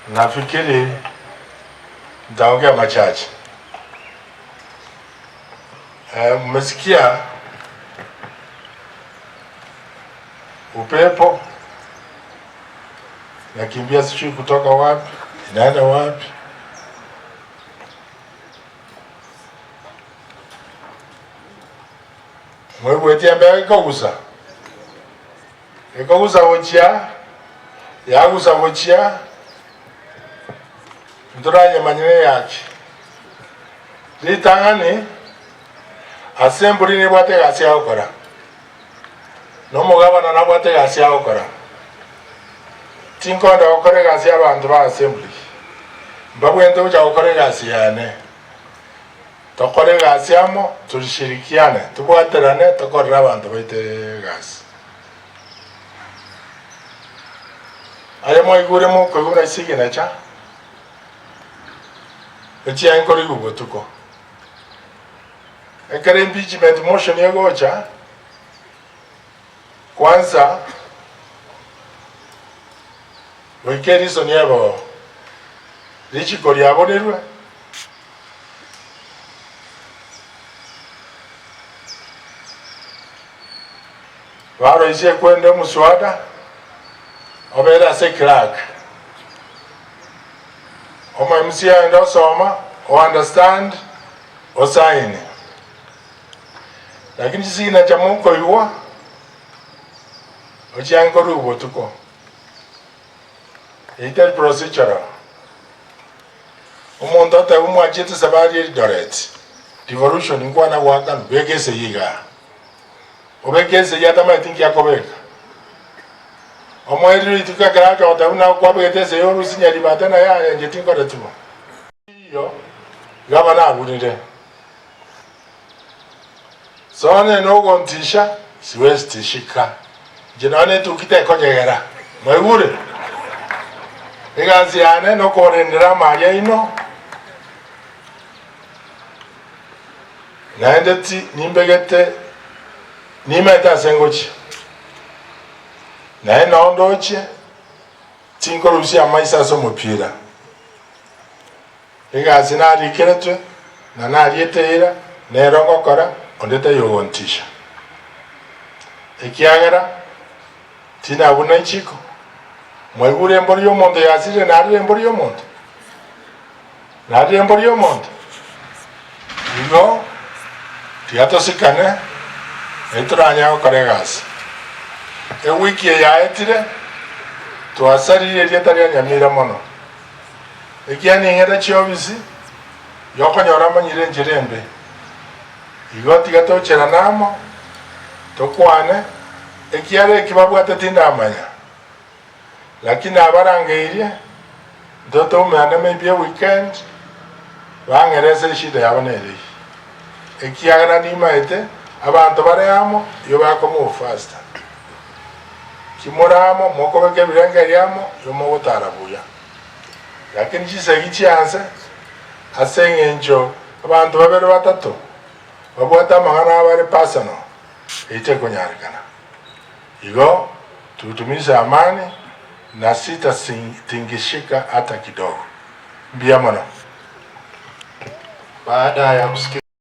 Nafikiri nitaongea machache. Mmesikia upepo nakimbia sijui kutoka wapi inaenda wapi. Mwaigwete embeo ekogusa, ekogusa gochia, yagusa gochia, ntoranyemanyire eyaki. Ritang'ani, ase embori nebwate egasi yagokora, na omogabana nabwate egasi yagokora. Tinkonda gokora egasi y'abanto ba assembly, mbabwenerete gocha gokora egasi yane. Tokore egasi amo, torishirikiane, tobwaterane, tokorere abanto baito egasi. Aye mwaigure mokoigwa buna signature, echiaye nkorigwa botuko. Ekero impeachment motion egocha, kwanza goika ereason ebe oo, richiko riabonirwe. Baroisie kwenda omuswada obeere ase clerk. Omo MCA aende osoma, o understand, o sign. Lakini chisignature mokoigwa, ochiange korwa botuko. Eyio tari procedural. Omonto oteba mwachiete safari Eldoret, devolution nkwana goakanwa, beka esegi igaa. Obeke esegi atamaeti nki akobeka. Omoerio rituko ekero acha goteba buna kwabegete esegi orusie nyaribate naye aye inche tinkoreti bo. Iyo gavana abunire. So onye nogontisha siwezi tishika. Inche nonya netuki tekonyegera. Mwaigure? Egasi yane nokobarendera amari aino, naende ti nimbegete nimaete ase ngochia, naende nao ndochie, tinkorusia amaiso ase omopira. Egasi narikeretwe na nariete eira, nero ngokora, onde taiyo ogontisha. Ekiagera tinabuna ichiko, mwaigure embori y'omonto yasirire, narire embori y'omonto? Narire embori y'omonto? Igo tiga tosikane, nario toranyare gokora egasi. Ewiki eye yaetire, twasaririe erieta ria Nyamira mono. Ekiagera ning'ete chiofisi yokonyora amanyire enchera embe. Igo tiga tocherane amo, tokwane, ekiagera eki babwate tindamanya. Lakini nabarangeirie, ntotoumerane maybe eweekend, bang'ere ase eshida yabo nere eyio. Ekiagera nimaete, abanto bare amo, igo bako move faster. Kimore amo, mokobeka ebirengererio amo, igo mogotara buya. Lakini chisegi chianse, ase eng'encho abanto babere batato babwate amang'ana abo are personal, eyio tekonyarekana. Igo tudumishe amani na sitatingishika hata kidogo. Mbuya mono. Baada ya kusikia.